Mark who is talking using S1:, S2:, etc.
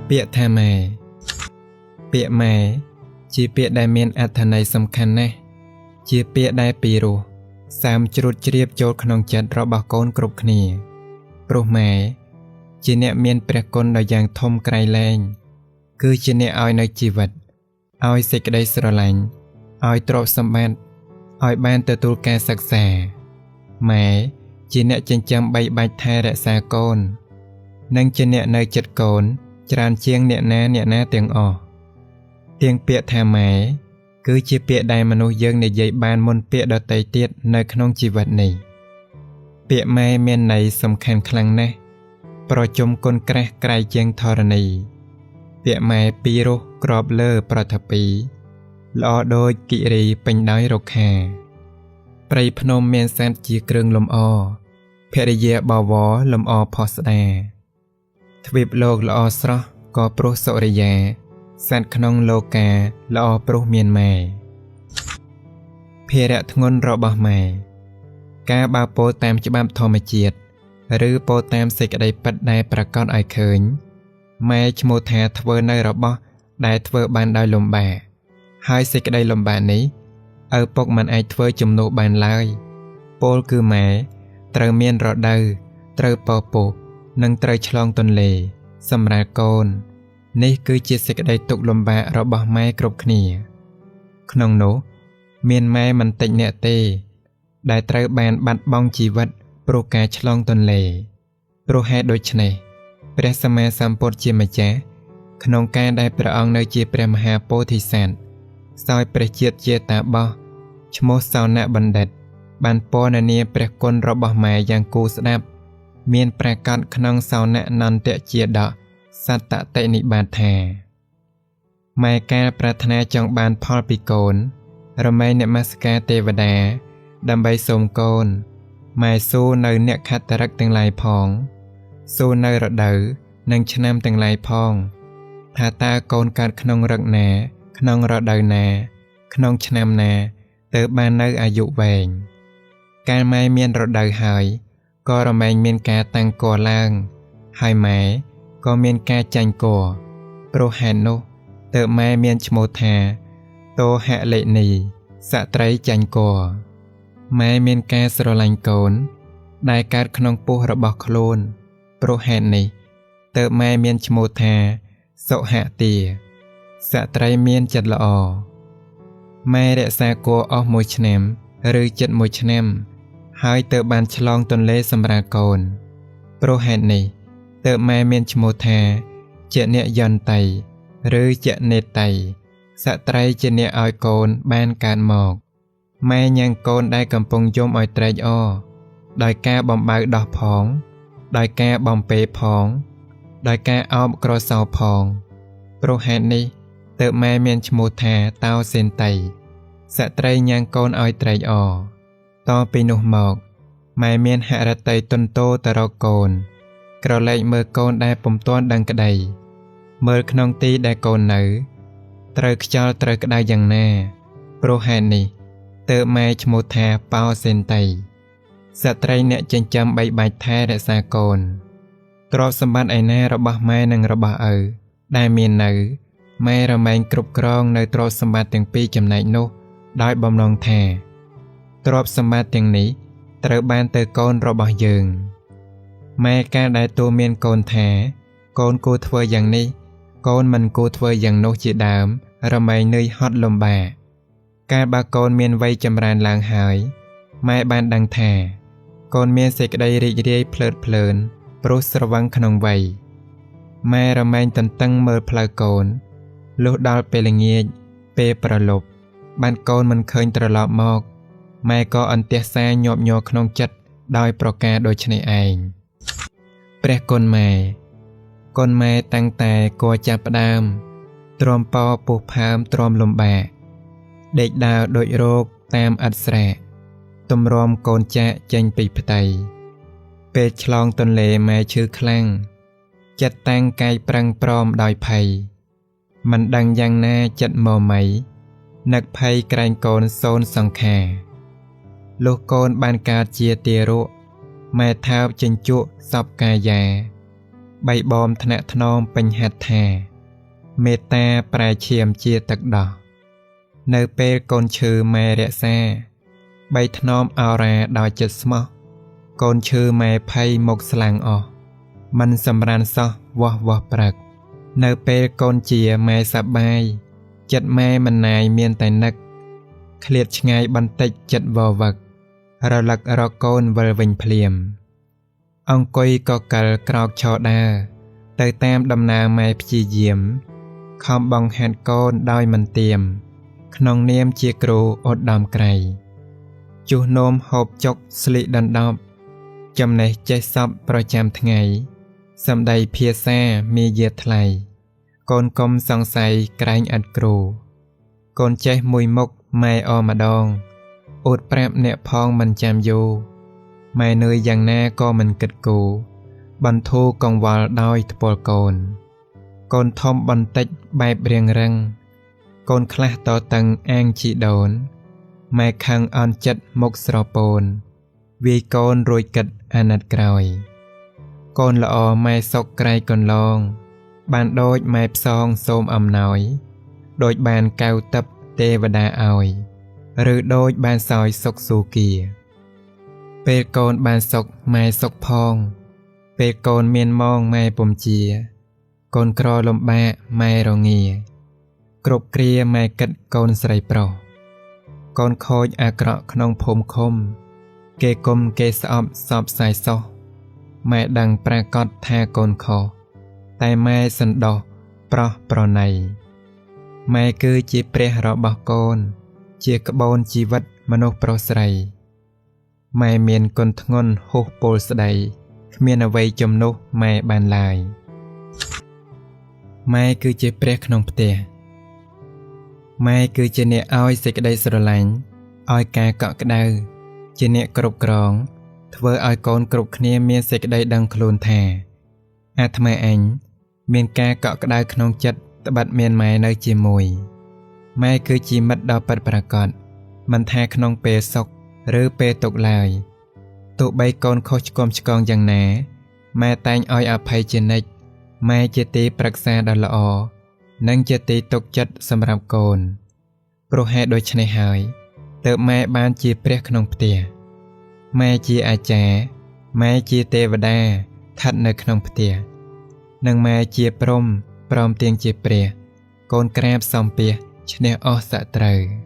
S1: ពាក្យថាម៉ែពាក្យម៉ែជាពាក្យដែលមានអត្ថន័យសំខាន់ណាស់ជាពាក្យដែលពីរោះសើមជ្រួតជ្រាបចូលក្នុងចិត្តរបស់កូនគ្រប់គ្នាព្រោះម៉ែជាអ្នកមានព្រះគុណដ៏យ៉ាងធំក្រៃលែងគឺជាអ្នកឲ្យនៅជីវិតឲ្យសេចក្តីស្រឡាញ់ឲ្យទ្រព្យសម្បត្តិឲ្យបានទទួលការសិក្សាម៉ែជាអ្នកចិញ្ចឹមបីបាច់ថែរក្សាកូននិងជាអ្នកនៅចិត្តកូនច្រើនជាងអ្នកណាអ្នកណាទាំងអស់ទាំងពាក្យថាម៉ែគឺជាពាក្យដែលមនុស្សយើងនិយាយបានមុនពាក្យដទៃទៀតនៅក្នុងជីវិតនេះពាក្យម៉ែមានន័យសំខាន់ខ្លាំងណាស់ប្រជុំគុណក្រាស់ក្រៃជាងធរណីពាក្យម៉ែពីរោះក្របលើប្រថពីល្អដូចគិរីពេញដោយរុក្ខាព្រៃភ្នំមានសត្វជាគ្រឿងលម្អភរិយាបវរលម្អផុសស្ដាទ្វីបលោកល្អស្រស់ក៏ព្រោះសុរិយាសត្វក្នុងលោកាល្អព្រោះមានម៉ែភារៈធ្ងន់របស់ម៉ែការបើពោលតាមច្បាប់ធម្មជាតិឬពោលតាមសេចក្តីពិតដែលប្រកបឲ្យឃើញម៉ែឈ្មោះថាធ្វើនៅរបស់ដែលធ្វើបានដោយលំបាកហើយសេចក្តីលំបាកនេះឪពុកមិនអាចធ្វើជំនួសបានឡើយពោលគឺម៉ែត្រូវមានរដូវត្រូវពពោះនិងត្រូវឆ្លងទន្លេសម្រាប់កូននេះគឺជាសេចក្តីទុក្ខលំបាករបស់ម៉ែគ្រប់គ្នាក្នុងនោះមានម៉ែមិនតិចអ្នកទេដែលត្រូវបានបាត់បង់ជីវិតព្រោះការឆ្លងទន្លេព្រោះហេតុដូច្នេះព្រះសម្មាសម្ពុទ្ធជាម្ចាស់ក្នុងការដែលព្រះអង្គនៅជាព្រះមហាពោធិសត្វសោយព្រះជាតិជាតាបោះឈ្មោះសោណបណ្ឌិតបានពណ៌នាព្រះគុណរបស់ម៉ែយ៉ាងគួរស្ដាប់មានប្រកាសក្នុងសោណនន្តជាដកសត្តតិនិបាតថាម៉ែកាលប្រាថ្នាចង់បានផលពីកូនរមែងនមស្ការទេវតាដើម្បីសូមកូនម៉ែសួរនៅអ្នកខត្តរិកទាំងឡាយផងសួរនៅរដូវនិងឆ្នាំទាំងឡាយផងថាតើកូនកើតក្នុងរឹកណាក្នុងរដូវណាក្នុងឆ្នាំណាទើបបាននៅអាយុវែងកាលម៉ែមានរដូវហើយក៏រមែងមានការតាំងកឡើងហើយម៉ែក៏មានការចាញ់កព្រោះហេតុនោះទើបម៉ែមានឈ្មោះថាតោហលិនីសត្រីចាញ់កម៉ែមានការស្រឡាញ់កូនដែលកើតក្នុងពោះរបស់ខ្លួនព្រោះហេតុនេះទើបម៉ែមានឈ្មោះថាសុហទាសត្រីមានចិត្តល្អម៉ែរក្សាគោអស់មួយឆ្នាំឬជិតមួយឆ្នាំហើយទើបបានឆ្លងទន្លេសម្រាប់កូនព្រោះហេតុនេះទើបម៉ែមានឈ្មោះថាជាអ្នកយន្តៃឬជានេតៃសត្រីជាអ្នកឲ្យកូនបានកើតមកម៉ែញ៉ាំងកូនដែលកំពុងយំឲ្យត្រេកអរដោយការបំបៅដោះផងដោយការបំពេផងដោយការអោបក្រសោបផងព្រោះហេតុនេះទើបម៉ែមានឈ្មោះថាតោសេនតៃសត្រីញ៉ាំងកូនឲ្យត្រេកអរតពីនោះមកម៉ែមានហរតីទន្ទោទៅរកកូនក្រឡេកមើលកូនដែលពុំទាន់ដឹងក្តីមើលក្នុងទីដែលកូននៅត្រូវខ្យល់ត្រូវក្តៅយ៉ាងណាព្រោះហេតុនេះទើបម៉ែឈ្មោះថាប៉ោសេនតៃសត្រីអ្នកចិញ្ចឹមបីបាច់ថែរក្សាកូនទ្រព្យសម្បត្តិឯណារបស់ម៉ែនិងរបស់ឪដែលមាននៅម៉ែរមែងគ្រប់គ្រងនៅទ្រព្យសម្បត្តិទាំងពីរចំណែកនោះដោយបំណងថាទ្រព្យសម្បត្តិទាំងនេះត្រូវបានទៅកូនរបស់យើងម៉ែកាលដែលទូមានកូនថាកូនគួរធ្វើយ៉ាងនេះកូនមិនគួរធ្វើយ៉ាងនោះជាដើមរមែងនឿយហត់លំបាកកាលបើកូនមានវ័យចម្រើនឡើងហើយម៉ែបានដឹងថាកូនមានសេចក្តីរីករាយភ្លើតភ្លើនព្រោះស្រវឹងក្នុងវ័យម៉ែរមែងទន្ទឹងមើលផ្លូវកូនលុះដល់ពេលល្ងាចពេលប្រលប់បានកូនមិនឃើញត្រឡប់មកម៉ែក៏អន្ទះសារញាប់ញ័រក្នុងចិត្តដោយប្រការដូចនេះឯងព្រះគុណម៉ែកូនម៉ែតាំងតែគួរចាប់ផ្ដើមទ្រាំប៉ោពុះផើមទ្រាំលំបាកដេកដើរដូចរោគតាមឥតស្រែកទម្រាំកូនចាកចេញពីផ្ទៃពេលឆ្លងទន្លេម៉ែឈឺខ្លាំងចិត្តតាំងកាយប្រឹងព្រមដោយភ័យមិនដឹងយ៉ាងណាចិត្តមមៃនឹកភ័យក្រែងកូនសូនសង្ខារលុះកូនបានកើតជាទារកម៉ែថើបជញ្ជក់សពកាយា បីបอមថ្នាក់ថ្នមពេញហត្ថាមេត្តាប្រែឈាមជាទឹកដោះនៅពេលកូនឈឺម៉ែរក្សាបីថ្នមអរាដោយចិត្តស្មោះកូនឈឺម៉ែភ័យមកស្លាំងអស់មិនសម្រានសោះវាស់វាស់ព្រឹកនៅពេលកូនជាម៉ែសប្បាយចិត្តម៉ែមិនណាយមានតែនឹកឃ្លាតឆ្ងាយបន្តិចចិត្តវវឹករលឹករកកូនវិលវិញភ្លាមអង្គុយក៏កិលក្រោកឈរដើរទៅតាមដំណើរម៉ែព្យាយាមខំបង្ហាត់កូនដោយមិនទៀមក្នុងនាមជាគ្រូឧត្តមក្រៃជុះនោមហូបចុកស្លៀកដណ្ដប់ចំណេះចេះសពប្រចាំថ្ងៃសម្ដីភាសាមាយាថ្លៃកូនកុំសង្ស័យក្រែងឥតគ្រូកូនចេះមួយមុខម៉ែអម្ដងអួតប្រាប់អ្នកផងមិនចាំយូរម៉ែនឿយយ៉ាងណាក៏មិនគិតគូបន្ធូរកង្វល់ដោយថ្ពាល់កូនកូនធំបន្តិចបែបរៀងរឹងកូនខ្លះតតឹងអាងជីដូនម៉ែខឹងអន់ចិត្តមុខស្រពោនវាយកូនរួចគិតអាណិតក្រោយកូនល្អម៉ែសុកក្រៃកន្លងបានដូចម៉ែផ្សងសូមអំណោយដូចបានកៅទឹកទេវតាឲ្យឬដូចបានសោយសុខសូគាពេលកូនបានសុខម៉ែសុខផងពេលកូនមានម៉ងម៉ែពុំជាកូនក្រលំបាកម៉ែរងាគ្រប់គ្រាម៉ែគិតកូនស្រីប្រុសកូនខូចអាក្រក់ក្នុងភូមិឃុំគេគុំគេស្អប់សពសាយសោះម៉ែដឹងប្រាកដថាកូនខុសតែម៉ែសន្តោសប្រោះប្រណីម៉ែគឺជាព្រះរបស់កូនជាក្បូនជីវិតមនុស្សប្រុសស្រីម៉ែមានគុណធ្ងន់ហួសពលស្ដីគ្មានអ្វីជំនួសម៉ែបានឡើយម៉ែគឺជាព្រះក្នុងផ្ទះម៉ែគឺជាអ្នកឲ្យសេចក្តីស្រឡាញ់ឲ្យការកក់ក្ដៅជាអ្នកគ្រប់គ្រងធ្វើឲ្យកូនគ្រប់គ្នាមានសេចក្តីដឹងខ្លួនថាអាត្មាអញមានការកក់ក្ដៅក្នុងចិត្តត្បិតមានម៉ែនៅជាមួយម៉ែគឺជាមិត្តដ៏ពិតប្រាកដមិនថាក្នុងពេលសុខឬពេលទុក្ខឡើយទោះបីកូនខុសឆ្គំឆ្គងយ៉ាងណាម៉ែតែងឲ្យអភ័យជានិច្ចម៉ែជាទីប្រឹក្សាដ៏ល្អនិងជាទីទុកចិត្តសម្រាប់កូនព្រោះហេតុដូច្នេះហើយទើបម៉ែបានជាព្រះក្នុងផ្ទះម៉ែជាអាចារ្យម៉ែជាទេវតាស្ថិតនៅក្នុងផ្ទះនិងម៉ែជាព្រហ្មព្រមទាំងជាព្រះកូនក្រាបសំពះឈ្នះអស់សត្រូវ។